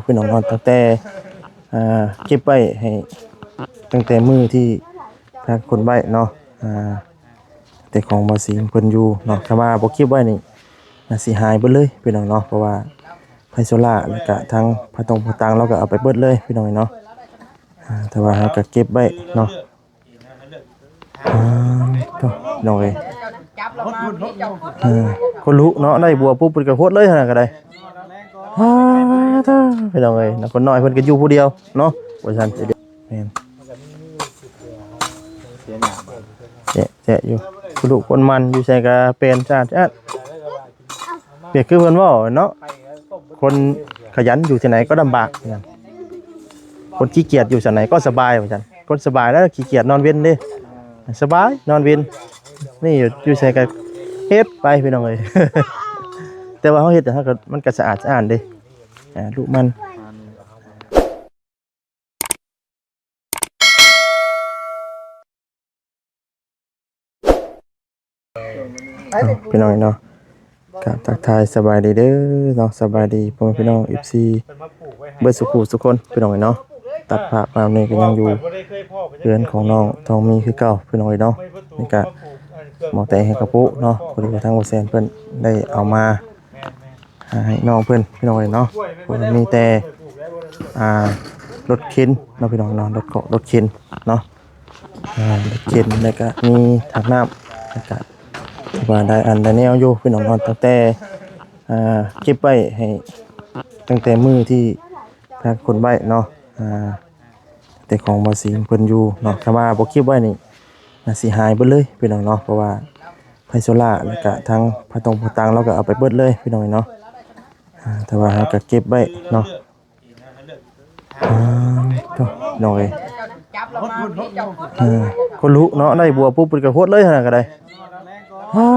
ພີ່ນ້ອງເນາະ ຕັ້ງແຕ່ ອ່າ ເກັບໄວ້ໃຫ້ ຕັ້ງແຕ່ມື້ທີ່ທາງຄົນໄວ້ເນາະ ອ່າ ແຕ່ຂອງບ່າວສິງເພິ່ນຢູ່ເນາະ. ຖ້າວ່າບໍ່ເກັບໄວ້ນີ້ ໜ້າຊິຫາຍເບິດເລີຍພີ່ນ້ອງເນາະ ເພາະວ່າໄພໂຊລາ ແລ້ວກະທາງຜ້າຕົງຜ້າຕາງ ລາວກະເອົາໄປເບິດເລີຍພີ່ນ້ອງເອີຍເນາະ. ອ່າ ແຕ່ວ່າເຮົາກະເກັບໄວ້ເນາະ. ອ່າ ໂທ້ ນ້ອງເອີຍ ເອີ ຄົນລຸເນາະ ໄດ້ບົວປຸບ ເພິ່ນກະຫົດເລີຍຫັ້ນນະ ກະໄດ້. ອ່າ ໂທ້ ພີ່ນ້ອງເອີຍ ຄົນນ້ອຍເພິ່ນກະຢູ່ຜູ້ດຽວເນາະ ວ່າຊັ້ນ. ແມ່ນ ແຈະ ແຈະຢູ່ ຄົນລຸຄົນໝັ່ນ ຢູ່ໃສກະເປັນຊາດຊາດ. ວຽກຄືເພິ່ນເວົ້າເນາະ ຄົນຂະຫຍັນຢູ່ທີ່ໃດກໍລຳບາກ ຄົນຂີ້ກຽດຢູ່ທີ່ໃດກໍສະບາຍ ວ່າຊັ້ນ. ຄົນສະບາຍແລ້ວຂີ້ກຽດນອນເວັນເດ້ ສະບາຍນອນເວັນ ນີ້ຢູ່ໃສກໍເຮັດໄປພີ່ນ້ອງເອີຍ. ແຕ່ວ່າເຮົາເຮັດ ເຮົາກໍ ມັນກໍສະອາດສະອ້ານເດ້ ອ່າ ລຸມັນ. ພີ່ນ້ອງເນາະ ກະທັກທາຍສະບາຍດີເດີເນາະ ສະບາຍດີພໍ່ແມ່ພີ່ນ້ອງ ເອັຟຊີ ເບິດສູ່ຜູ້ສູ່ຄົນ ພີ່ນ້ອງເນາະ. ຕັດພາບມານີ້ກໍຍັງຢູ່ເຮືອນຂອງນ້ອງທອງມີຄືເກົ່າ ພີ່ນ້ອງເນາະ. ນີ້ກະໝໍແຕງເຮັດກະໂປະເນາະ ພໍດີວ່າທາງບໍ່ແຊນເພິ່ນໄດ້ເອົາມາ ອ່າ ໃຫ້ນ້ອງເພິ່ນ ພີ່ນ້ອງເອີຍເນາະ. ເພາະວ່າມີແຕ່ ອ່າ ລົດເຂັນເນາະ ພີ່ນ້ອງເນາະ ລົດເຄາະ ລົດເຂັນເນາະ ອ່າ ລົດເຂັນ ແລ້ວກະມີຖັງນ້ຳ ແລ້ວກະຖືວ່າໄດ້ອັນໄດ້ແນວຢູ່ ພີ່ນ້ອງເນາະ. ຕັ້ງແຕ່ ອ່າ ເກັບໄວ້ໃຫ້ ຕັ້ງແຕ່ມື້ທີ່ທາງຄົນໄວ້ເນາະ ອ່າ ແຕ່ຂອງບ່າວສິງເພິ່ນຢູ່ເນາະ. ຖ້າວ່າບໍ່ເກັບໄວ້ນີ້ ໜ້າຊິຫາຍເບິດເລີຍພີ່ນ້ອງເນາະ ເພາະວ່າໄພໂຊລາ ແລ້ວກະທາງຜ້າຕົງຜ້າຕາງ ລາວກະເອົາໄປເບິດເລີຍພີ່ນ້ອງເນາະ. ອ່າ ແຕ່ວ່າເຮົາກະເກັບໄວ້ເນາະ. ອ່າ ໂທ້ ນ້ອງເອີຍ ເອີ ຄົນລຸເນາະ ໄດ້ບົວປຸບ ເພິ່ນກະຫົດເລີຍຫັ້ນນະ ກະໄດ້. ອ່າ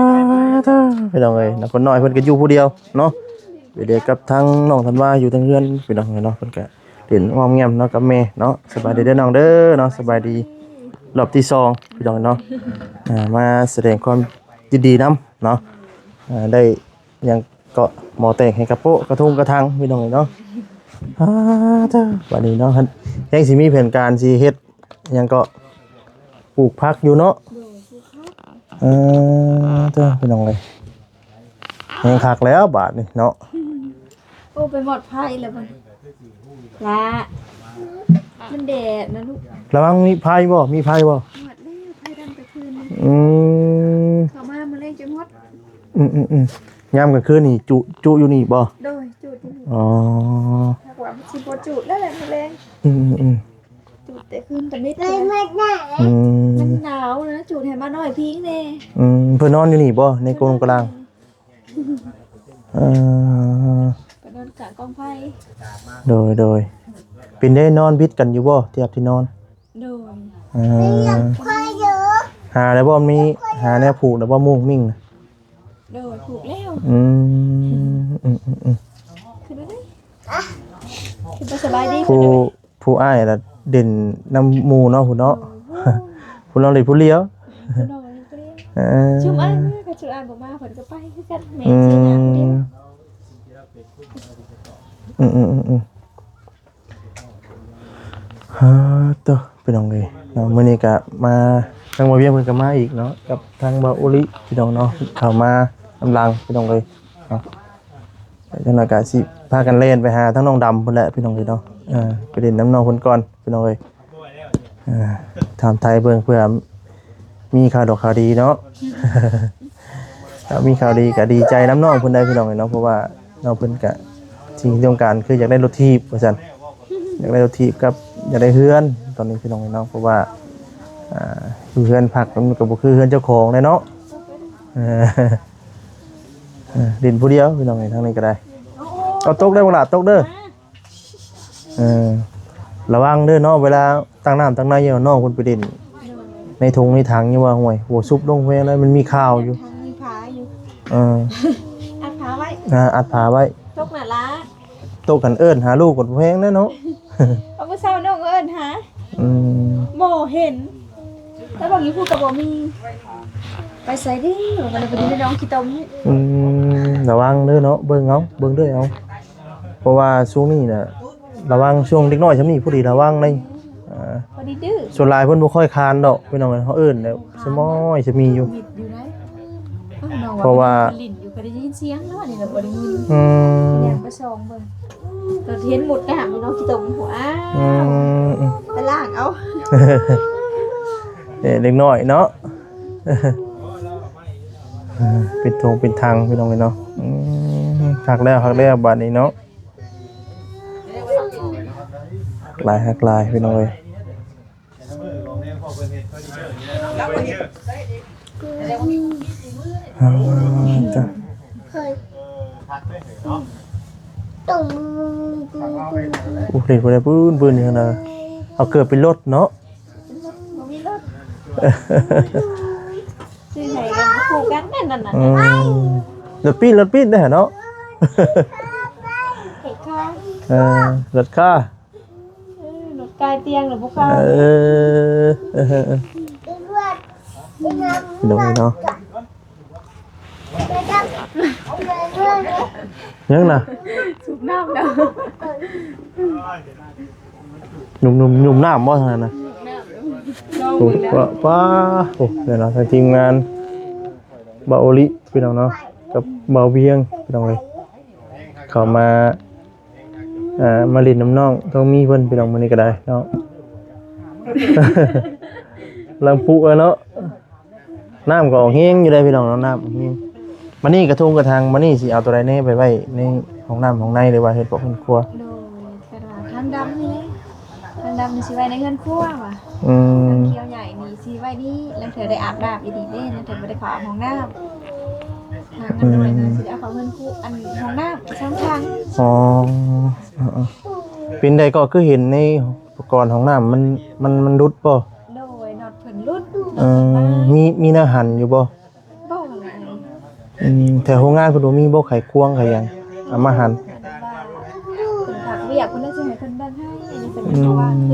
ໂທ້ ພີ່ນ້ອງເອີຍ ຄົນນ້ອຍເພິ່ນກະຢູ່ຜູ້ດຽວເນາະ ໄປເດກັບທາງນ້ອງທັນວາຢູ່ທາງເຮືອນ ພີ່ນ້ອງເນາະ. ເພິ່ນກະ ເປັນອ້ອມແງມເນາະກັບແມ່ເນາະ. ສະບາຍດີເດີນ້ອງເດີເນາະ ສະບາຍດີ ຮອບທີສອງ ພີ່ນ້ອງເນາະ. ອ່າ ມາສະແດງຄວາມຍິນດີນຳເນາະ ອ່າ ໄດ້ຫຍັງເກາະ ໝໍແຕງເຮັດກະໂປະ ກະທົງກະທັງ ພີ່ນ້ອງເນາະ. ອ່າ ເດີ ບາດນີ້ເນາະ ແຮງຊິມີແຜນການຊິເຮັດຫຍັງເກາະ ປູກຜັກຢູ່ເນາະ. ໂດຍ ປູກຜັກ ເອີ ເດີ ພີ່ນ້ອງເອີຍ ແຮງຄັກແລ້ວບາດນີ້ເນາະ. ໂອ້ ໄປໝົດໄຟແລ້ວບັດນີ້ ລະ ມັນແດດນະລູກ. ລະວັງມີໄຟບໍ່? ມີໄຟບໍ່? ໝົດແລ້ວ ໄຟດັງແຕ່ຄືນນີ້. ອືມ ເຂົ້າມາມື້ແລງຈະໝົດ. ອືມໆໆ ຍາມກາງຄືນນີ້ຈຸ ຈຸຢູ່ນີ້ບໍ່? ໂດຍ ຈຸຢູ່ນີ້. ອໍ ຫາກວ່າມັນຊິບໍ່ຈຸແລ້ວແຫຼະມື້ແລງ. ອືມໆໆ ຈຸແຕ່ຄືນຕະມິດ. ອືມ ມັນໜາວນະ ຈຸໃຫ້ໝານ້ອຍພິງແດ່. ອືມ ເພິ່ນນອນຢູ່ນີ້ບໍ່ ໃນກົງກະລາງ? ເອີ ໄປນອນກາງກອງໄຟ. ໂດຍ ໂດຍ ເປັນໄດ້ນອນບິດກັນຢູ່ບໍ່ ທີ່ຮັບທີ່ນອນ? ໂດຍ ເອີ ຫາແລ້ວບໍ່ ມີຫາແນວຜູກແລ້ວບໍ່ ມຸ້ງມິ້ງນະ? ໂດຍ ຜູກແລ້ວ. ອືມ ອືມໆໆ ຂຶ້ນມາເລີຍ ຂຶ້ນມາສະບາຍດີ. ຜູ້ ຜູ້ອ້າຍລະເດັ່ນນຳໝູ່ເນາະ ຜູ້ເນາະ. ໂອ້ ຜູ້ນ້ອງເຫຼັ້ນຜູ້ລຽວ ຜູ້ນ້ອງເຫຼັ້ນຜູ້ລຽວ. ເອີ ຊຸມອ້າຍມາ ຄັນຊຸມອ້າຍບໍ່ມາ ເພິ່ນກະໄປຄືກັນ. ແມ່ ອືມ ຊິຫາຜູ້ດຽວ. ອືມໆໆໆ ຮາ ໂຕ ພີ່ນ້ອງເອີຍເນາະ. ມື້ນີ້ກະມາ ທາງບ່າວວຽງເພິ່ນກະມາອີກເນາະ ກັບທາງບ່າວໂອລິ ພີ່ນ້ອງເນາະ ເຂົ້າມານຳຫຼັງ ພີ່ນ້ອງເອີຍເນາະ. ຈັກໜ້ອຍກະຊິພາກັນແລ່ນໄປຫາທາງນ້ອງດຳພຸ້ນແຫຼະ ພີ່ນ້ອງເອີຍເນາະ. ເອີ ໄປຫຼິ້ນນຳນ້ອງເພິ່ນກ່ອນ ພີ່ນ້ອງເອີຍ. ເອີ ຖາມໄທເບິ່ງເພື່ອມີຂ່າວດອກຂ່າວດີເນາະ. ຖ້າມີຂ່າວດີກະດີໃຈນຳນ້ອງເພິ່ນໄດ໋ ພີ່ນ້ອງເອີຍເນາະ. ເພາະວ່ານ້ອງເພິ່ນກະ ສິ່ງທີ່ຕ້ອງການຄືຢາກໄດ້ລົດຖີບວ່າຊັ້ນ ຢາກໄດ້ລົດຖີບກັບຢາກໄດ້ເຮືອນຕອນນີ້ ພີ່ນ້ອງເອີຍເນາະ. ເພາະວ່າ ອ່າ ຢູ່ເຮືອນພັກມັນກະບໍ່ຄືເຮືອນເຈົ້າຂອງແຫຼະເນາະ. ເອີ ເອີ ຫຼິ້ນຜູ້ດຽວ ພີ່ນ້ອງເອີຍ ທາງນີ້ກະໄດ້. ເອົາ ຕົກເດີ ບັກຫຼ້າ ຕົກເດີ. ເອີ ລະວັງເດີເນາະ ເວລາຕັກນ້ຳຕັກໃນ ເອົານ້ອງເພິ່ນໄປຫຼິ້ນໃນຖົງໃນຖັງ ຢ່າວ່າ ຫ້ວຍ ຫົວຊຸບລົງແພງໄດ໋ ມັນມີຂ່າວຢູ່. ມີຜາຢູ່. ເອີ ອັດຜາໄວ້ ອ່າ ອັດຜາໄວ້. ຕົກນະລະ ຕົກຫັ້ນເອີ້ນຫາລູກກໍແພງແລ້ວເນາະ. ເອົາ ມື້ເຊົ້ານ້ອງເອີ້ນຫາ. ອືມ ບໍ່ເຫັນ ແຕ່ວ່າຢູ່ພຸ້ນກະບໍ່ມີ ໄປໃສເດ້ ວ່າໄປຢູ່ໃນໜອງຂີ້ຕົມ. ອືມ ລະວັງເດີເນາະ ເບິ່ງເອົາ ເບິ່ງເດີເອົາ. ເພາະວ່າຊ່ວງນີ້ນະ ລະວັງ ຊ່ວງເດັກນ້ອຍຊ່ຳນີ້ ຜູ້ດີລະວັງເດ້. ອ່າ ພໍດີດື້ ສ່ວນຫຼາຍເພິ່ນບໍ່ຄ່ອຍຄານດອກ ພີ່ນ້ອງເອີຍ. ເຮົາເອີ້ນແລ້ວສະມ້ອຍສະມີຢູ່ ເພາະວ່າຫຼິ້ນຢູ່ ກໍໄດ້ຍິນສຽງແລ້ວ ອັນນີ້ລະບໍ່ໄດ້ຍິນ. ອືມ ຍ່າງໄປສ່ອງເບິ່ງ ກໍເຫັນມຸດນ້ຳຢູ່ເນາະ ຂີ້ຕົມຫົວ. ອ້າວ ອືມ ໄປລ້າງເອົາ ເດັກນ້ອຍເນາະ. ເອີ ເປັນຖົງເປັນຖັງ ພີ່ນ້ອງເອີຍເນາະ. ອືມ ຄັກແລ້ວ ຄັກແລ້ວບາດນີ້ເນາະ. ຫຼາຍ ຄັກຫຼາຍ ພີ່ນ້ອງເອີຍ. ອ່າ ຈ້ະ ໂອ້ ເຫຼັ້ນຜູ້ໃດປືນໆຢູ່ຫັ້ນນະ. ເອົາເກີບໄປລົດເນາະ. ບໍ່ມີລົດ ຊື້ໃຫ້ກັນຄູ່ກັນນັ້ນນະ. ອືມ ລົດປີ້ນ ລົດປີ້ນໄດ້ຫັ້ນເນາະ. ລົດຄາ ເອີ ລົດຄາ ເອີ ລົດກາຍຕຽງລະບໍ່ຄາ. ເອີ ເອີ ເອີ ພີ່ນ້ອງເນາະ. ຫຍັງນະ? ສູບນ້ຳແລ້ວ. ຫຍຸ້ມ ຫຍຸ້ມ ຫຍຸ້ມນ້ຳບໍ່ທາງນັ້ນນະ? ໂອ້ ປ້າ ໂອ້ ເດີເນາະ ທາງທີມງານບ່າວໂອລິ ພີ່ນ້ອງເນາະ ກັບບ່າວວຽງ ພີ່ນ້ອງເອີຍ ເຂົ້າມາ ອ່າ ມາຫຼິ້ນນຳນ້ອງທອງມີເພິ່ນ ພີ່ນ້ອງ ມື້ນີ້ກໍໄດ້ເນາະ. ລຳປຸແລ້ວເນາະ. ນ້ຳກໍອອກແຮງຢູ່ເດ້ພີ່ນ້ອງເນາະ ນ້ຳອອກແຮງ. ບາດນີ້ກະທົງກະຖັງ ບາດນີ້ຊິເອົາໂຕໃດແນ່ໄປໄວ້ໃນຫ້ອງນ້ຳຫ້ອງໃນ ຫຼືວ່າເຮັດເປັນເຮືອນຄົວ? ໂດຍ ກະວ່າຖັງດຳນີ້ແຫຼະ ຖັງດຳນີ້ຊິໄວ້ໃນເຮືອນຄົວວ່າ. ອືມ ຖັງຂຽວໃຫຍ່ນີ້ຊິໄວ້ນີ້ ລາງເທື່ອໄດ້ອາບນ້ຳອີ່ດີເດ້ ລາງເທື່ອບໍ່ໄດ້ເຂົ້າອາບຫ້ອງນ້ຳ. ຖັງນ້ອຍໆ ອືມ ຊິໄດ້ເອົາເຂົ້າເຮືອນຄົວ ອັນຫ້ອງນ້ຳສອງຖັງ. ອໍ ເອີໆ ເປັນໃດກໍຄືເຫັນໃນ ອຸປະກອນຫ້ອງນ້ຳມັນ ມັນ ມັນຫຼຸດບໍ່? ໂດຍ ນັອດເພິ່ນຫຼຸດ. ເອີ ມີ ມີແນວຫັນຢູ່ບໍ່? ບໍ່ແຫຼະ. ອືມ ແຖວໂຮງງານເພິ່ນບໍ່ມີບໍ່ ໄຂຄວງໄຂຫຍັງ ເອົາມາຫັນ? ເພິ່ນພັກວຽກ ເພິ່ນເລີຍຊິໃຫ້ເພິ່ນເບິ່ງໃຫ້. ອືມ ເພິ່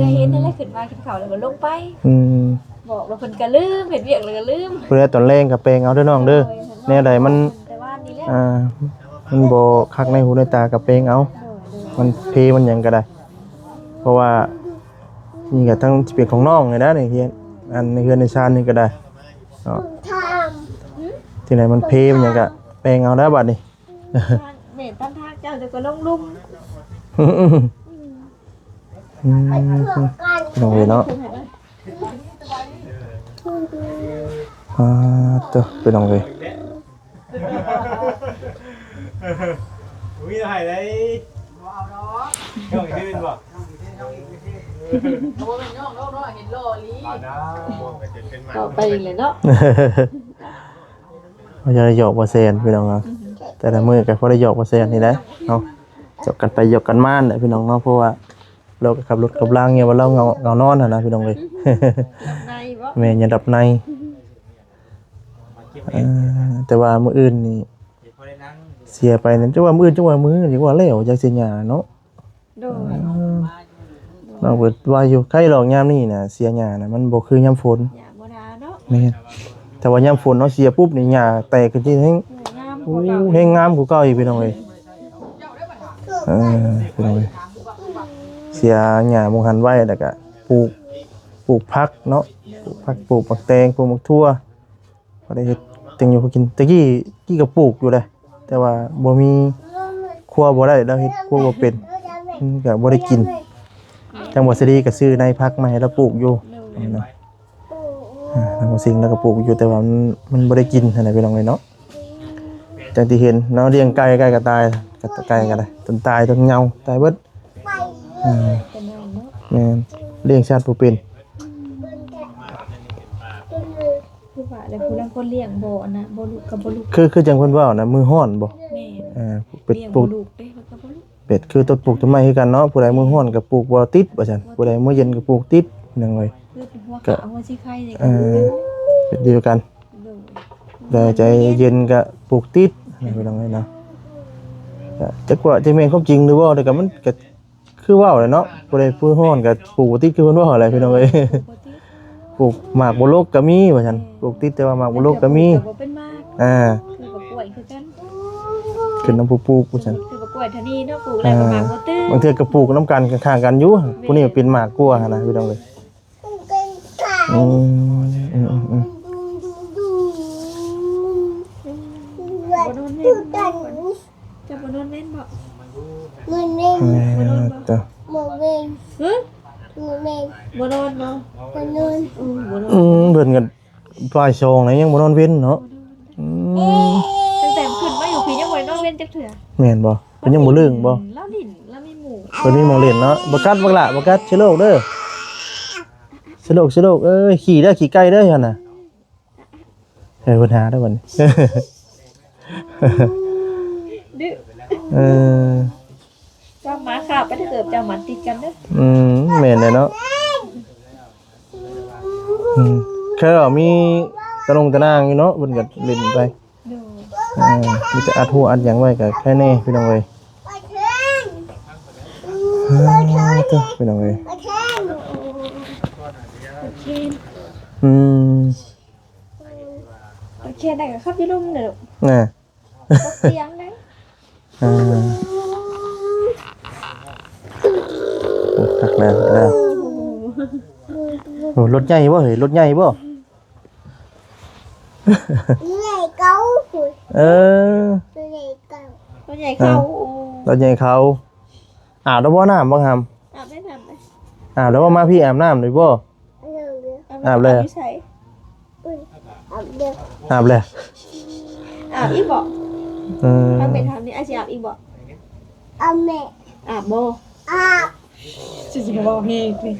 ນເຫັນຫັ້ນແຫຼະ ຂຶ້ນມາກິນເຂົ້າແລ້ວກໍລົງໄປ. ອືມ ບອກແລ້ວເພິ່ນກໍລືມ ເຮັດວຽກແລ້ວກໍລືມ. ເພື່ອຕອນແລງກໍແປງເອົາເດີນ້ອງເດີ. ໂດຍ ແນວໃດມັນ ແຕ່ວ່ານີ້ແຫຼະ ອ່າ ມັນບໍ່ຄັກໃນຫູໃນຕາກໍແປງເອົາ. ໂດຍ ໂດຍ ມັນເພມັນຫຍັງກໍໄດ້ ເພາະວ່າ ນີ້ກໍທັງຊິເປັນຂອງນ້ອງນີ້ນະ ນີ້ເຮືອນ ອັນໃນເຮືອນໃນຊານນີ້ກໍໄດ້ເນາະ. ທີ່ໃດມັນເພມັນຫຍັງກໍແປງເອົາແລ້ວບາດນີ້. ແມ່ນຕາມທາງເຈົ້າ ເຈົ້າກໍລົງລຸ່ມ. ອືມ ພີ່ນ້ອງເອີຍເນາະ. ອ່າ ໂຕ ພີ່ນ້ອງເອີຍ. ບໍ່ມີໃຜໄດ້ ບໍ່ເອົາດອກ ຍ້ອງອີກຄືນບໍ່? ບໍ່ແມ່ນຍ້ອງດອກເນາະ ເຫັນຫຼໍ່ອີ່ຫຼີ. ເວົ້າໄປອີກແລ້ວເນາະ. ເຮົາຢາກໄດ້ຢອກບໍ່ແຊນ ພີ່ນ້ອງເນາະ. ແຕ່ລະມື້ກໍພໍໄດ້ຢອກບໍ່ແຊນນີ້ແຫຼະເນາະ. ຢອກກັນໄປຢອກກັນມາແຫຼະ ພີ່ນ້ອງເນາະ ເພາະວ່າ ລາວກໍຂັບລົດຂັບລາງ ຍາມວ່າລາວເຫງົາ ເຫງົານອນຫັ້ນນະ ພີ່ນ້ອງເອີຍ. ຫຼັບໃນບໍ່? ແມ່ນ ຍາມຫຼັບໃນ. ເອີ ແຕ່ວ່າມື້ອື່ນນີ້ເສຍໄປນັ້ນ ຈັ່ງວ່າມື້ອື່ນ ຈັ່ງວ່າມື້ ຈັ່ງວ່າແລ້ວ ຈັກເສຍຫຍ້າເນາະ. ໂດຍ ເອີ ນ້ອງເພິ່ນວ່າຢູ່ ໄຄດອກຍາມນີ້ນະ ເສຍຫຍ້ານະ ມັນບໍ່ຄືຍາມຝົນ. ຫຍ້າບໍ່ໜາເນາະ. ແມ່ນ ແຕ່ວ່າຍາມຝົນເນາະ ເສຍປຸບນີ້ ຫຍ້າແຕກຂຶ້ນທີ່ແຮງ. ໂອ້ ງາມ ໂອ້ ກວ່າເກົ່າ ແຮງງາມກວ່າເກົ່າອີກ ພີ່ນ້ອງເອີຍ. ເອີ ພີ່ນ້ອງເອີຍ ເສຍຫຍ້າໝ່ອງຫັ້ນໄວ້ ແລ້ວກະປູກ ປູກຜັກເນາະ ປູກຜັກ ປູກໝາກແຕງ ປູກໝາກຖົ່ວ ພໍໄດ້ເຮັດແຕງຢູ່ພໍກິນ. ແຕ່ກີ້ ກີ້ກໍປູກຢູ່ເດ້ ແຕ່ວ່າບໍ່ມີ ຄົວບໍ່ໄດ້ ລາວເຮັດຄົວບໍ່ເປັນ ມັນກໍບໍ່ໄດ້ກິນ. ທາງບໍ່ສະດີກໍຊື້ໃນຜັກມາໃຫ້ລາວປູກຢູ່ເນາະ. ອ່າ ທາງບໍ່ຊິງລາວກໍປູກຢູ່ ແຕ່ວ່າມັນ ມັນບໍ່ໄດ້ກິນຫັ້ນນະ ພີ່ນ້ອງເອີຍເນາະ. ຈັ່ງທີ່ເຫັນເນາະ ລ້ຽງໄກ່ ໄກ່ກໍຕາຍ ໄກ່ກໍໄດ້ ຕົນຕາຍ ຕົນເຫງົາ ຕາຍເບິດ. ເອີ ແມ່ນ ລ້ຽງສັດບໍ່ເປັນ. ຄືວ່າແລ້ວ ຜູ້ລາງຄົນລ້ຽງບໍ່ ອັນນະ ບໍ່ລຸກກໍບໍ່ລຸກ. ຄື ຄືຈັ່ງເພິ່ນເວົ້ານະ ມືຮ້ອນບໍ່? ແມ່ນ ເອີ ເປັນ ລ້ຽງບໍ່ລຸກເດ້ ມັນກໍບໍ່ລຸກ. ເປັນຄືຕົ້ນປູກຕົ້ນໄມ້ຄືກັນເນາະ ຜູ້ໃດມືຮ້ອນກໍປູກບໍ່ຕິດວ່າຊັ້ນ ຜູ້ໃດມືເຢັນກໍປູກຕິດ ພີ່ນ້ອງເອີຍ. ຄືເປັນຫົວຂາວຫົວສີໄຂ່ນີ້ ເອີ ກໍເປັນດຽວກັນ. ໂດຍ ແຕ່ໃຈເຢັນກໍປູກຕິດນະ ພີ່ນ້ອງເອີຍເນາະ. ກໍຈັກວ່າຈະແມ່ນຄວາມຈິງຫຼືບໍ່ ແຕ່ກໍມັນກໍຄືເວົ້າແຫຼະເນາະ ຜູ້ໃດມືຮ້ອນກໍປູກບໍ່ຕິດ ຄືເພິ່ນເວົ້າແຫຼະ ພີ່ນ້ອງເອີຍ. ປູກບໍ່ຕິດ ປູກໝາກບໍ່ຫຼົກກໍມີວ່າຊັ້ນ. ແມ່ນ ປູກຕິດແຕ່ວ່າໝາກບໍ່ຫຼົກກໍມີ ແຕ່ປູກກໍບໍ່ເປັນໝາກ. ອ່າ ຄືບັກກ້ວຍຄືກັນ ຂຶ້ນນຳຜູ້ປູກວ່າຊັ້ນ. ຄືບັກ ກລ້ວຍທະນີເນາະ ປູກແລ້ວກໍໝາກບໍ່ຕື່ມ ບາງເທື່ອກໍປູກນຳກັນຂ້າງໆກັນຢູ່ ແມ່ນ ຜູ້ນີ້ເປັນໝາກກວ່າຫັ້ນນະ ພີ່ນ້ອງເອີຍ. ອືມ ອືມ ອືມ ອືມ ບໍ່ນອນແມ່ນບໍ່? ເຈົ້າບໍ່ນອນແມ່ນບໍ່? ນອນແມ່ນ ບໍ່ນອນບໍ່? ເອີ ບໍ່ນອນບໍ່? ບໍ່ນອນ ອືມ ບໍ່ນອນ ອືມ ເພິ່ນກໍບ່າຍສອງແລ້ວ ຍັງບໍ່ນອນເວັນເນາະ. ອືມ ຕັ້ງແຕ່ຂຶ້ນມາຢູ່ພີ້ ຍັງບໍ່ໄດ້ນອນເວັນຈັກເທື່ອ. ແມ່ນບໍ່? ເພິ່ນຍັງບໍ່ເລີກບໍ່? ລາວຫຼິ້ນ ລາວມີໝູ່ ເພິ່ນມີໝ່ອງຫຼິ້ນເນາະ. ບໍ່ກັດບັກຫຼ້າ ບໍ່ກັດ ເຊໂລກເດີ ເຊໂລກ ເຊໂລກເອີຍ. ຂີ້ເດີ ຂີ້ໄກ່ເດີຫັ້ນນະ. ເອີ ບັນຫາເດີບັດນີ້ ດື້ ເອີ ເຈົ້າໝາຄາບໄປເດີ ເກີບເຈົ້າໝາຕິດກັນເດີ. ອືມ ແມ່ນແຫຼະເນາະ. ອືມ ເຄີຍວ່າມີຕາລົງຕານາງຢູ່ເນາະ ເພິ່ນກໍຫຼິ້ນໄປ. ໂດຍ ເອີ ມີແຕ່ອັດຫົວອັດຫຍັງໄວ້ກໍແຄ່ນີ້ ພີ່ນ້ອງເອີຍ. ເອີ ເດີ ພີ່ນ້ອງເອີຍ. ໂອເຄ ອືມ ໂອເຄ ໄດ້ກໍຂັບຢູ່ລຸ່ມເດີ. ນະ ບໍ່ຕຽງໄດ໋. ເອີ ໂອ້ ຄັກແລ້ວ ຄັກແລ້ວ. ໂອ້ ລົດໃຫຍ່ບໍ່ເຮີ້ຍ? ລົດໃຫຍ່ບໍ່? ໃຫຍ່ເກົ່າ. ເອີ ລົດໃຫຍ່ເກົ່າ ລົດໃຫຍ່ເກົ່າ. ເອີ ລົດໃຫຍ່ເຂົາ. ອາບແລ້ວບໍ່ນ້ຳບັກຫຳ? ອາບໄດ້ນ້ຳໄດ໋. ອາບແລ້ວບໍ່? ມາພີ້ອາບນ້ຳໄດ້ບໍ່? ອາບແລ້ວ. ອາບແລ້ວ. ຢູ່ໃສ? ອືມ ອາບແລ້ວ ອາບແລ້ວ. ອາບອີກບໍ່? ເອີ ທາງແມ່ຖາມນີ້ ອ້າຍຊິອາບອີກບໍ່? ອາບແມ່ ອາບບໍ່? ອາບ. ຊິ ຊິບໍ່ເວົ້າແຮງຕິ?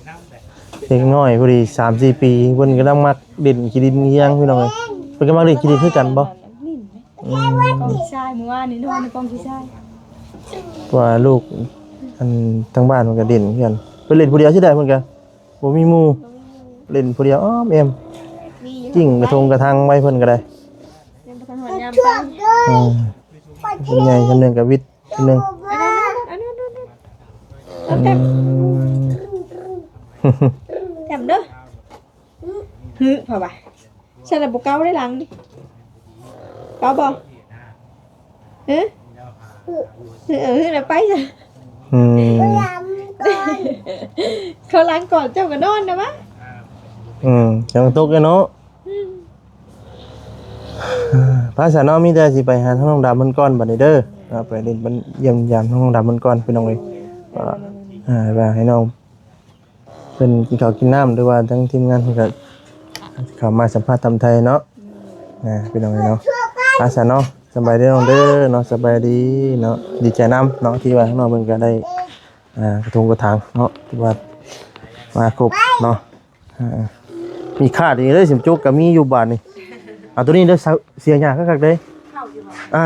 ເດັກນ້ອຍພໍດີສາມສີ່ປີ ເພິ່ນກຳລັງມັກຫຼິ້ນຂີ້ດິນຄືຫຍັງ ພີ່ນ້ອງເອີຍ. ເພິ່ນກໍມັກຫຼິ້ນຂີ້ດິນຄືກັນບໍ່? ອືມ ກ້ອງຂີ້ຊາຍ ມື້ວານນີ້ນອນໃນກ້ອງຂີ້ຊາຍ. ເພາະວ່າລູກ ອັນ ທາງບ້ານເພິ່ນກໍຫຼິ້ນຄືກັນ ເພິ່ນຫຼິ້ນຜູ້ດຽວຊິໄດ້ ເພິ່ນກໍບໍ່ມີໝູ່ ບໍ່ມີໝູ່ ຫຼິ້ນຜູ້ດຽວອ້ອມແອ້ມ ມີຢູ່ ກິ້ງກະທົງກະທັງໄວ້ເພິ່ນກໍໄດ້ ຍັງບໍ່ທັນຮອດຍາມໄປ. ອືມ ເພິ່ນໃຫຍ່ສ່ຳໜຶ່ງກໍວິດ ທີໜຶ່ງ ອັນນັ້ນ ອັນນັ້ນ ອັນນັ້ນ ອັນນັ້ນ ອືມ ຈຳເດີ ຫຶ ເພາະວ່າ ຊັ້ນລະບໍ່ເກົາໄດ້ຫຼັງນີ້ ເກົາບໍ່? ເອີ ເອີ ເອີ ແລ້ວໄປຊະ. ອືມ ເຂົາຫຼັງກ່ອນ ເຈົ້າກໍນອນນະວະ. ອືມ ຈັ່ງຕົກເນາະ. ອືມ ພາສາເນາະ ມີແຕ່ຊິໄປຫາທາງນ້ອງດຳເພິ່ນກ່ອນບັດນີ້ເດີ ເນາະ ໄປຫຼິ້ນ ໄປຢ້ຽມຢາມທາງນ້ອງດຳເພິ່ນກ່ອນ ພີ່ນ້ອງເອີຍ. ເອີ ວ່າໃຫ້ນ້ອງ ເພິ່ນກິນເຂົ້າກິນນ້ຳ ຫຼືວ່າທາງທີມງານເພິ່ນກໍເຂົ້າມາສຳພາດທຳໄທເນາະ ອາ ພີ່ນ້ອງເອີຍເນາະ. ອາ ຊັ້ນເນາະ ສະບາຍດີນ້ອງເດີເນາະ ສະບາຍດີເນາະ. ດີໃຈນຳເນາະ ທີ່ວ່າທາງນ້ອງເພິ່ນກໍໄດ້ ອາ ກະທົງກະຖາງເນາະ ທີ່ວ່າມາຄົບເນາະ. ອາ ມີຂາດອີກເດີ ເສີມໂຈກກໍມີຢູ່ບາດນີ້. ເອົາໂຕນີ້ເດີ ເສຍຫຍ້າຄັກໆເດີ. ອາ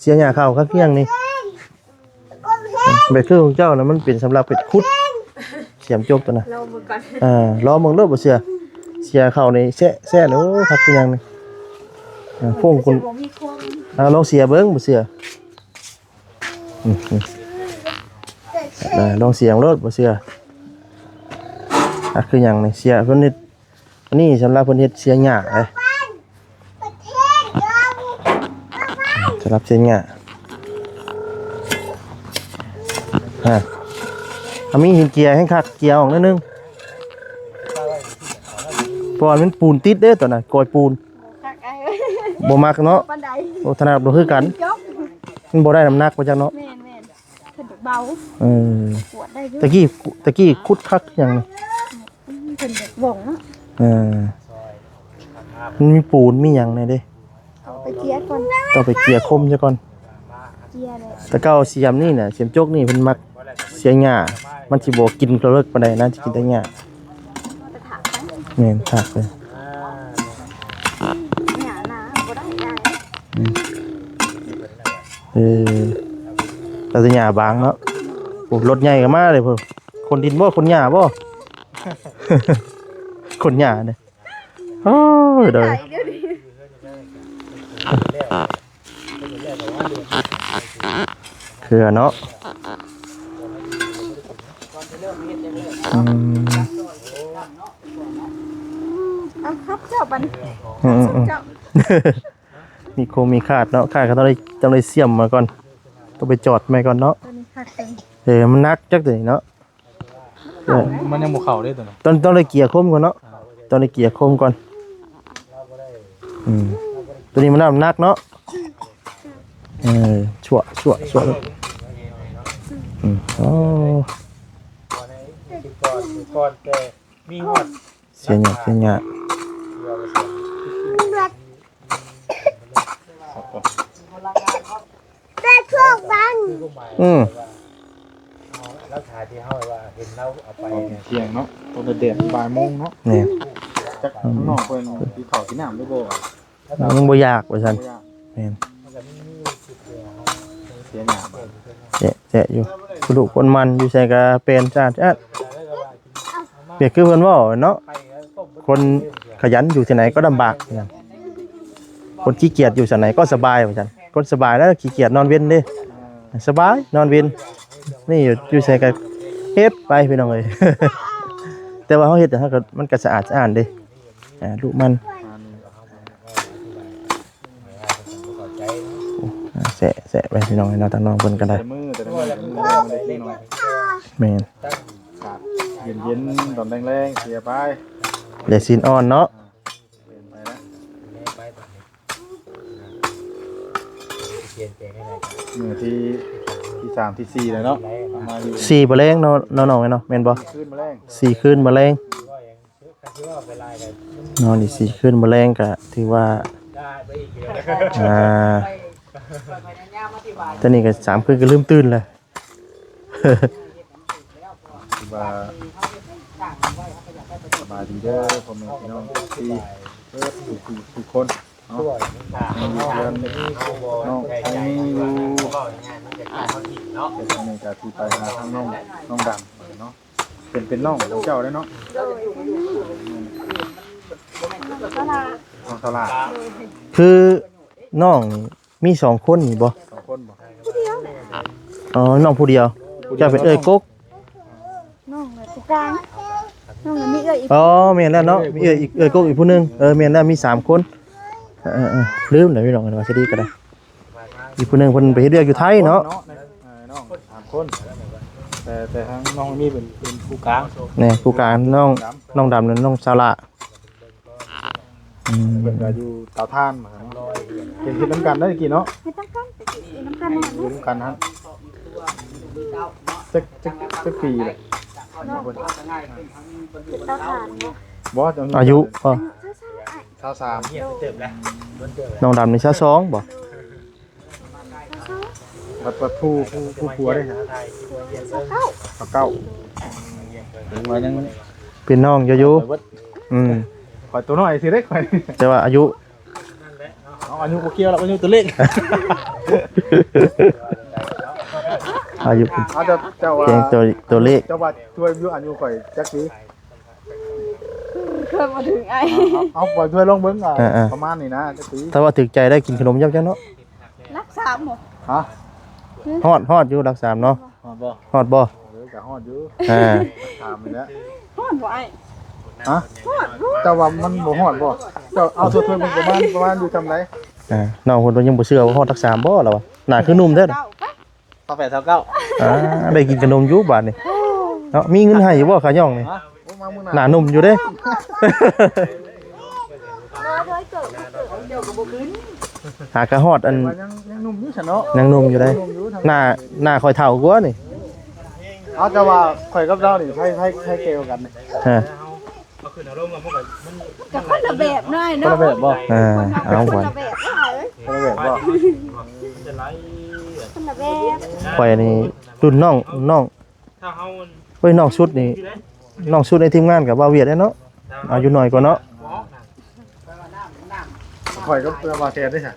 ເສຍຫຍ້າເຂົ້າຄັກຄືຫຍັງນີ້ ແບບຄືຂອງເຈົ້ານະ ມັນເປັນສຳລັບເປັນຂຸດ ສຽມຈົກຕົວນະ. ລອງເບິ່ງກ່ອນ ເອີ ລອງເບິ່ງໂລດ ບໍ່ເຊື່ອ ເສຍເຂົ້ານີ້ແຊະ ແຊະໂອ້ ຄັກຄືຫຍັງນີ້. ເອີ ໂພງຄຸນ ບໍ່ມີຄວາມ ເອົາລອງເສຍເບິ່ງ ບໍ່ເຊື່ອ. ອືມ ອືມ ເອີ ລອງເສຍໂລດ ບໍ່ເຊື່ອ. ຄັກຄືຫຍັງນີ້ ເສຍເພິ່ນເຮັດ ອັນນີ້ສຳລັບເພິ່ນເຮັດເສຍຫຍ້າເດ້ ສຳລັບເສຍຫຍ້າ. ຮະ ຖ້າມີຫີນເຈຍແຮ່ງຄັກ ເຈຍອອກໜ້ອຍໜຶ່ງ ເພາະວ່າມັນປູນຕິດເດ້ ຕອນນັ້ນ ກອຍປູນ ບໍ່ມັກເນາະ ບໍ່ຖະໜັດ ບໍ່ຄືກັນ ມັນບໍ່ໄດ້ນ້ຳໜັກວ່າຈັ່ງເນາະ. ແມ່ນໆ ເພິ່ນເບົາ ເອີ ປວດໄດ້ຢູ່. ຕະກີ້ ຕະກີ້ຂຸດຄັກຫຍັງນີ້ ອືມ ເພິ່ນຢາກວ່ອງເນາະ. ເອີ ມັນມີປູນມີຫຍັງແດ່ເດ້ ຕ້ອງໄປເຈຍກ່ອນ ຕ້ອງໄປເຈຍຄົມຊະກ່ອນ ເຈຍແຫຼະ. ແຕ່ເກົ່າສຽມນີ້ນະ ສຽມຈົກນີ້ເພິ່ນມັກເສຍຫຍ້າ ມັນຊິບໍ່ກິນເລິກປານໃດນະ ຊິກິນແຕ່ຫຍ້າ. ແມ່ນຄັກເລີຍ ຫຍ້ານະ ບໍ່ໄດ້ ອືມ ເອີ ແຕ່ຫຍ້າບາງເນາະ. ໂອ້ ລົດໃຫຍ່ກໍມາເລີຍພຸ້ນ ຂົນດິນບໍ່ ຂົນຫຍ້າບໍ່? ຂົນຫຍ້າເດ້. ໂອ້ຍ ໂດຍ ເຄືອເນາະ ອືມ ເອົາຄັບເຈົ້າບັດນີ້ ອືມ ເຈົ້າ ມີໂຄງມີຂາດເນາະ ຂາດກໍຕ້ອງໄດ້ ຕ້ອງໄດ້ສຽມມາກ່ອນ. ຕ້ອງໄປຈອດໃໝ່ກ່ອນເນາະ. ໂຕນີ້ຄັກເລີຍ. ເອີ ມັນໜັກຈັກໂຕນີ້ເນາະ. ເອີ ມັນຍັງບໍ່ເຂົ້າເດ້ໂຕນີ້. ຕ້ອງ ຕ້ອງໄດ້ເກຍຄົມກ່ອນເນາະ. ຕ້ອງໄດ້ເກຍຄົມກ່ອນ. ອືມ ໂຕນີ້ມັນນ້ຳໜັກເນາະ. ເອີ ຊົ່ວ ຊົ່ວ ຊົ່ວ. ອືມ ໂອ້ ກ່ອນ ກ່ອນແຕ່ມີຮອດ ເສຍຫຍ້າ ເສຍຫຍ້າ. ແຕ່ພວກມັນ ອືມ ຫຼັກຖານທີ່ເຮົາວ່າເຫັນລາວເອົາໄປ ຕອນທ່ຽງເນາະ ຕອນແດດໆ ບ່າຍໂມງເນາະ. ແມ່ນ ຈັກນ້ອງເພິ່ນກິນເຂົ້າກິນນ້ຳຫຼືບໍ່? ຍັງບໍ່ຢາກວ່າຊັ້ນ. ບໍ່ຢາກ. ແມ່ນ ມັນກໍມີ ມີສິດຢູ່. ເສຍຫຍັງ? ແຊະ ແຊະຢູ່. ລູກຄົນມັນຢູ່ໃສກໍແປນສະອາດ ສະອາດ. ວຽກຄືເພິ່ນເວົ້າເນາະ ຄົນຂະຫຍັນຢູ່ທີ່ໃດກໍລຳບາກ ຄົນຂີ້ກຽດຢູ່ທີ່ໃດກໍສະບາຍວ່າຊັ້ນ. ຄົນສະບາຍແລ້ວຂີ້ກຽດນອນເວັນເດ້ ສະບາຍນອນເວັນ. ນີ້ຢູ່ ຢູ່ໃສກໍເຮັດໄປພີ່ນ້ອງເອີຍ. ແຕ່ວ່າເຮົາເຮັດ ເຮົາກໍ ມັນກໍສະອາດສະອ້ານເດ້ ອ່າ ລູກມັນ. ໂອ້ ແຊະ ແຊະໄປພີ່ນ້ອງເອີຍເນາະ ທາງນ້ອງເພິ່ນກໍໄດ້. ແຕ່ມື້ ແຕ່ມື້ ແມ່ນ ເຢັນໆ ຕອນແລງໆ ເສຍໄປ ໄດ້ຊີ້ນອ່ອນເນາະ. ມື້ທີ ທີສາມ ທີສີ່ແລ້ວເນາະ ມາຢູ່ ສີ່ມື້ແລງເນາະ ນ້ອງເນາະ ແມ່ນບໍ່? ສີ່ຄືນມື້ແລງ ສີ່ຄືນມື້ແລງ. ນອນອີກສີ່ຄືນມື້ແລງກໍຖືວ່າ ອ່າ ຕອນນີ້ກໍສາມຄືນກໍລືມຕື່ນແລ້ວ. ຖືວ່າສະບາຍດີເດີພໍ່ແມ່ພີ່ນ້ອງທີ່ເບິດທຸກໆຄົນເນາະ. ມາຢູ່ເຮືອນນ້ອງທອງມີຢູ່ ແຕ່ທາງນີ້ກໍຊິໄປຫາທາງນ້ອງ ນ້ອງດຳເນາະ. ເປັນ ເປັນນ້ອງຂອງເຈົ້າເດ້ເນາະ? ໂດຍ ນ້ອງສະຫຼາດ. ຄືນ້ອງນີ້ມີສອງຄົນນີ້ບໍ່? ສອງຄົນບໍ່? ຜູ້ດຽວແຫຼະ. ອໍ ນ້ອງຜູ້ດຽວ. ຜູ້ດຽວ. ເຈົ້າເປັນເອື້ອຍກົກ? ນ້ອງແຫຼະຜູ້ກາງ. ນ້ອງມີເອື້ອຍອີກ. ອໍ ແມ່ນແລ້ວເນາະ ມີເອື້ອຍອີກ ເອື້ອຍກົກອີກຜູ້ໜຶ່ງ. ເອີ ແມ່ນແລ້ວ ມີສາມຄົນ. ເອີໆ ລືມແລ້ວພີ່ນ້ອງ ວ່າຊິດີກໍໄດ້. ອີກຜູ້ໜຶ່ງເພິ່ນໄປເຮັດວຽກຢູ່ໄທເນາະ. ເອີ ນ້ອງສາມຄົນ ແຕ່ ແຕ່ທາງນ້ອງມີເປັນ ເປັນຜູ້ກາງ. ແມ່ນ ຜູ້ກາງ ນ້ອງດຳ ນ້ອງດຳ ແລະ ນ້ອງສາລາ. ອືມ ເພິ່ນກໍຢູ່ເຕົາຖ່ານ ເຫັນເຮັດນຳກັນໄດ້ກີ້ເນາະ. ເຮັດນຳກັນ ເຮັດນຳກັນ ຢູ່ນຳກັນຫັ້ນ. ຈັກ ຈັກ ຈັກປີແຫຼະ? ເນາະ ເຮັດເຕົາຖ່ານເນາະ. ບໍ່ ອາຍຸ ອາຍຸຊາວສາມ ຊາວສາມ. ໂດຍ ນ້ອງດຳນີ້ຊາວສອງບໍ່? ບັດ ບັດຜູ້ ຜູ້ ຜູ້ຜົວເດ້? ຊາວເກົ້າ ຊາວເກົ້າ. ເຖິງວ່າຍັງເປັນນ້ອງຢູ່ຢູ່. ອືມ ຂ້ອຍໂຕນ້ອຍຊື່ເດ້ຂ້ອຍ. ແຕ່ວ່າອາຍຸ ເອົາ ອາຍຸບໍ່ກ່ຽວດອກ ອາຍຸຕົວເລກ. ອາຍຸ ເອົາ ເຈົ້າ ເຈົ້າວ່າ ພຽງຕົວ ຕົວເລກ. ເຈົ້າວ່າ ຊ່ວຍອາຍຸຂ້ອຍຈັກປີ? ເຄີຍບໍ່ເຖິງອ້າຍ. ເອົາ ເອົາ ເອົາ ເອົາ ເອົາ ເອົາ ເອົາ ເອົາ ເອົາ ເອົາ ເອົາ ເອົາ ເອົາ ປະມານນີ້ນະ ຈັກປີ? ຖ້າວ່າຖືກໃຈໄດ້ກິນຂະໜົມຢຳໆເນາະ. ຫຼັກສາມບໍ່? ຮະ? ຮອດ ຮອດຢູ່ຫຼັກສາມເນາະ. ຮອດບໍ່? ຮອດບໍ່? ເອີ ກໍຮອດຢູ່. ອ່າ ຫຼັກສາມນີ້ແຫຼະ. ຮອດບໍ່ອ້າຍ? ຮະ? ຮອດບໍ່? ເຈົ້າວ່າມັນບໍ່ຮອດບໍ່? ເຈົ້າເອົາຕົວເທິງປະມານ ປະມານຢູ່ຊ່ຳໃດ? ອ່າ ນ້ອງເພິ່ນຍັງບໍ່ເຊື່ອວ່າຮອດຫຼັກສາມບໍ່ລະວ່າ. ໜ້າຄືໜຸ່ມແທ້. ຊາວແປດ ຊາວເກົ້າ. ອ່າ ໄດ້ກິນຂະໜົມຢູ່ບາດນີ້ເນາະ. ມີເງິນໃຫ້ຢູ່ບໍ່ຂາຍ່ອງນີ້? ໂອ້ ມາມື້ໜ້າ. ໜ້າໜຸ່ມຢູ່ເດ້. ຫາກະຮອດອັນ ຍັງ ຍັງໜຸ່ມຢູ່ຊັ້ນເນາະ. ຍັງໜຸ່ມຢູ່ເດ້. ໜ້າ ໜ້າຂ້ອຍເຖົ້າກວ່ານີ້. ເອົາ ແຕ່ວ່າຂ້ອຍກັບລາວນີ້ ໃຜ ໃຜ ໃຜແກ່ກວ່າກັນ? ຮະ? ເອົາຂຶ້ນເອົາລົງ ມັນກໍ ມັນ ກໍຄົນລະແບບໜ້ອຍເນາະ. ຄົນລະແບບບໍ່? ເອີ ເອົາ ຄົນລະແບບ. ຄົນລະແບບບໍ່? ຄົນລະແບບ. ຂ້ອຍນີ້ລຸ້ນນ້ອງ ນ້ອງ ເຮີ້ຍ ນ້ອງສຸດນີ້ ນ້ອງສຸດໃນທີມງານກໍບ່າວຫວຽດເດ້ເນາະ. ອາຍຸນ້ອຍກວ່າເນາະ. ຂ້ອຍກັບບ່າວແຊນເດ້ຊະ.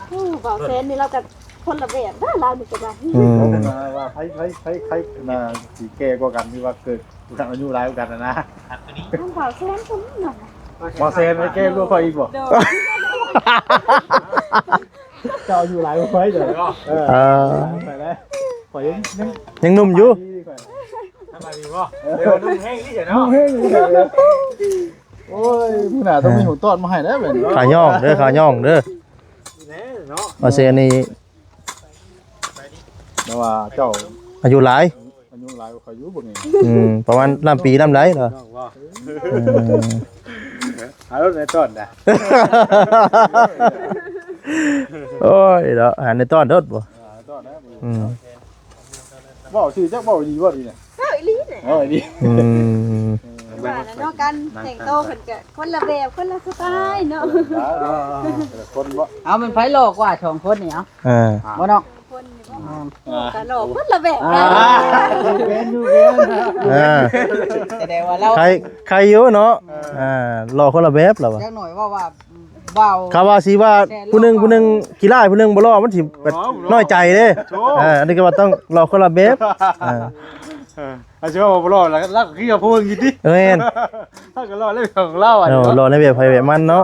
ໂອ້ ບ່າວແຊນນີ້ລາວກໍຄົນລະແບບເດີ ລາວນີ້ກໍໄດ້. ອືມ ວ່າໃຜ ໃຜ ໃຜ ໃຜ ຊິແກ່ກວ່າກັນ ຫຼືວ່າເກີດ ຜູ້ທັງອາຍຸຫຼາຍກວ່າກັນນະນະ. ມັນເບົາແຊນຄົນນີ້ນະ. ເບົາແຊນໄປແກ່ກວ່າຂ້ອຍອີກບໍ່? ໂດຍ ເຈົ້າອາຍຸຫຼາຍກວ່າຂ້ອຍເດີ. ເອີ ເອີ ໄປແລ້ວ ຂ້ອຍຍັງ ຍັງໜຸ່ມຢູ່. ສະບາຍດີບໍ່? ເອີ ໜຸ່ມແຮງນີ້ເນາະ. ໂອ້ຍ ມື້ໜ້າຕ້ອງມີຫົວຕອດມາໃຫ້ແລ້ວບັດນີ້. ຂາຍ່ອງເດີ ຂາຍ່ອງເດີ. ເບົາແຊນນີ້ ແຕ່ວ່າເຈົ້າ ອາຍຸຫຼາຍ ອາຍຸຫຼາຍກວ່າຂ້ອຍຢູ່ເບິ່ງນີ້ ອືມ ປະມານນຳປີນຳໃດເນາະ ນ້ອງວ່າ ເອີ ຫາລົດໃນຕອນນະ ໂອ້ຍເນາະ ຫາໃນຕອນໂດດບໍ່ ຫາໃນຕອນນະ ອືມ ເວົ້າຊື່ຈັກເວົ້າອີ່ຫຼີບໍ່ນີ້ນະ ເວົ້າອີ່ຫຼີນະ ເວົ້າອີ່ຫຼີ ອືມ ວ່າແລ້ວເນາະ ການແຕ່ງໂຕເພິ່ນກະຄົນລະແບບ ຄົນລະສະໄຕເນາະ ເອີ ແຕ່ລະຄົນບໍ່ ເອົາ ແມ່ນໃຜຫຼໍ່ກວ່າສອງຄົນນີ້ ເອົາ ເອີ ບໍ່ເນາະ ຄົນນີ້ບໍ່ ອ່າ ກະຫຼໍ່ຄົນລະແບບ ອ່າ ນະ ເປັນຢູ່ ເປັນ ອ່າ ສະແດງວ່າລາວ ໃຄ ໃຄຢູ່ເນາະ ອ່າ ຫຼໍ່ຄົນລະແບບລາວວ່າ ຈັກໜ້ອຍເວົ້າວ່າ ເວົ້າ ຄຳວ່າຊິວ່າຜູ້ໜຶ່ງ ຜູ້ໜຶ່ງຂີ້ລ້າຍ ຜູ້ໜຶ່ງບໍ່ຫຼໍ່ ມັນຊິແບບນ້ອຍໃຈເດ້ ໂອ້ ເອີ ອັນນີ້ກໍວ່າຕ້ອງຫຼໍ່ຄົນລະແບບ ເອີ ເອີ ອັນຊິວ່າບໍ່ຫຼໍ່ລະ ລະຄືກັບຜູ້ອື່ນຢູ່ຕິ ແມ່ນ ລະກໍຫຼໍ່ໃນແບບຂອງລາວ ເອີ ຫຼໍ່ໃນແບບໃຜແບບມັນເນາະ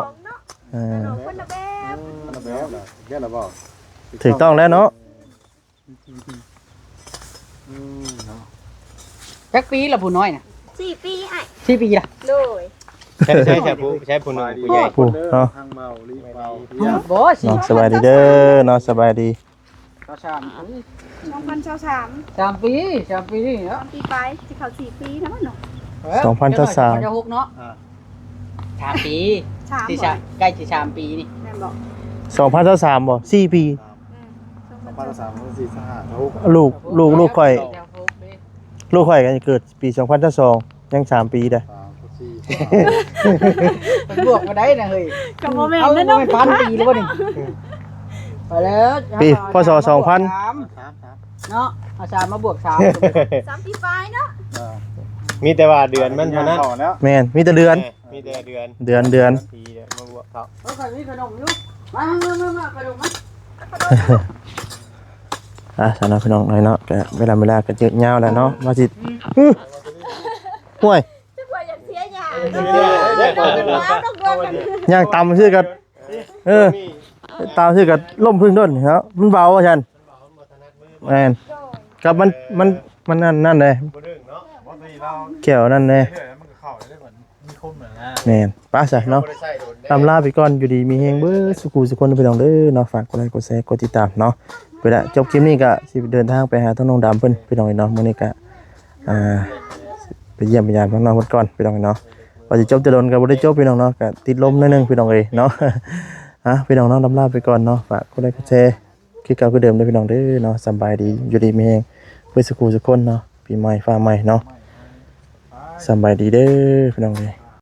ເອີ ຄົນລະແບບ ຄົນລະແບບ ແມ່ນລະບໍ່ ຖືກຕ້ອງແລ້ວເນາະ ອືມ ເນາະ ຈັກປີລະຜູ້ນ້ອຍນະ ສີ່ປີອ້າຍ ສີ່ປີລະ ໂດຍ ໃຊ້ ໃຊ້ ໃຊ້ຜູ້ ໃຊ້ຜູ້ໜຶ່ງຜູ້ໃຫຍ່ ຜູ້ເນາະ ທາງເບົາລີເບົາ ບໍ່ ເນາະ ສະບາຍດີເດີເນາະ ສະບາຍດີ ຊາວສາມປີ ສອງພັນຊາວສາມ ສາມປີ ສາມປີນີ້ເນາະ ສາມປີປາຍ ຊິເຂົ້າສີ່ປີແລ້ວເນາະ ເອີ ສອງພັນຊາວສາມ ສອງພັນຊາວຫົກເນາະ ອ່າ ສາມປີ ສາມ ຊິ ໃກ້ຊິສາມປີນີ້ ແມ່ນບໍ່ ສອງພັນຊາວສາມບໍ່ ສີ່ປີ ອືມ ສອງພັນຊາວສາມ ສີ່ ຫ້າ ຫົກ ລູກ ລູກ ລູກຂ້ອຍ ລູກຂ້ອຍກໍເກີດປີສອງພັນຊາວສອງ ຍັງສາມປີເດ້ ສາມ ສີ່ ເພິ່ນບວກບໍ່ໄດ້ນະເຮີ້ຍ ກໍບໍ່ແມ່ນແລ້ວເນາະ ເຮົາບໍ່ແມ່ນພັນປີແລ້ວບໍ່ນີ້ ໄປແລ້ວ ປີ ພ.ສ. ສອງພັນ ສາມ ເນາະ ເອົາສາມມາບວກສາມ ສາມປີປາຍເນາະ ອ່າ ມີແຕ່ວ່າເດືອນມັນເທົ່ານັ້ນ ແມ່ນ ມີແຕ່ເດືອນ ແມ່ນ ມີແຕ່ເດືອນ ເດືອນ ເດືອນ ປີເດີ ມາບວກເຂົາ ເອີ ຂ້ອຍມີຂະໜົມຢູ່ ມາ ມາ ມາ ມາ ຂະໜົມມາ ອ່າ ຊັ້ນເນາະ ພີ່ນ້ອງເອີຍເນາະ ກະເວລາ ເວລາກໍຍືດຍາວແລ້ວເນາະ ວ່າຊິ ຫື ຫ້ວຍ ຈັກວ່າຢາກເສຍຫຍັງ ເອີ ຍ່າງຕຳຊື່ກໍ ເອີ ຕຳຊື່ກໍລົ້ມເພິ່ງດົນເນາະ ມັນເບົາວ່າຊັ້ນ ແມ່ນ ກັບມັນ ມັນ ມັນນັ້ນ ນັ້ນເດ້ ແກ້ວນັ້ນເດ້ ແມ່ນ ໄປຊະເນາະ ອຳລາໄປກ່ອນ ຢູ່ດີມີແຮງເບິດສູ່ຄູ່ສູ່ຄົນ ພີ່ນ້ອງເດີເນາະ ຝາກກົດໄລກົດແຊ ກົດຕິດຕາມເນາະ ເວລາຈົບຄລິບນີ້ກະຊິເດີນທາງໄປຫາທາງນ້ອງດຳເພິ່ນ ພີ່ນ້ອງເອີຍເນາະ ມື້ນີ້ກະ ອ່າ ໄປຢ້ຽມໄປຢາມທາງນ້ອງເພິ່ນກ່ອນ ພີ່ນ້ອງເອີຍເນາະ ວ່າຊິຈົບແຕ່ດົນກະບໍ່ໄດ້ຈົບ ພີ່ນ້ອງເນາະ ກະຕິດລົມໜ້ອຍໜຶ່ງ ພີ່ນ້ອງເອີຍເນາະ ອ່າ ພີ່ນ້ອງເນາະ ອຳລາໄປກ່ອນເນາະ ຝາກກົດໄລກົດແຊ ຄືເກົ່າຄືເດີມເດີພີ່ນ້ອງເດີເນາະ ສຳບາຍດີ ຢູ່ດີມີແຮງເບິດສູ່ຄູ່ສູ່ຄົນເນາະ ປີໃໝ່ຟ້າໃໝ່ເນາະ ສຳບາຍດີເດີພີ່ນ້ອງເດີ.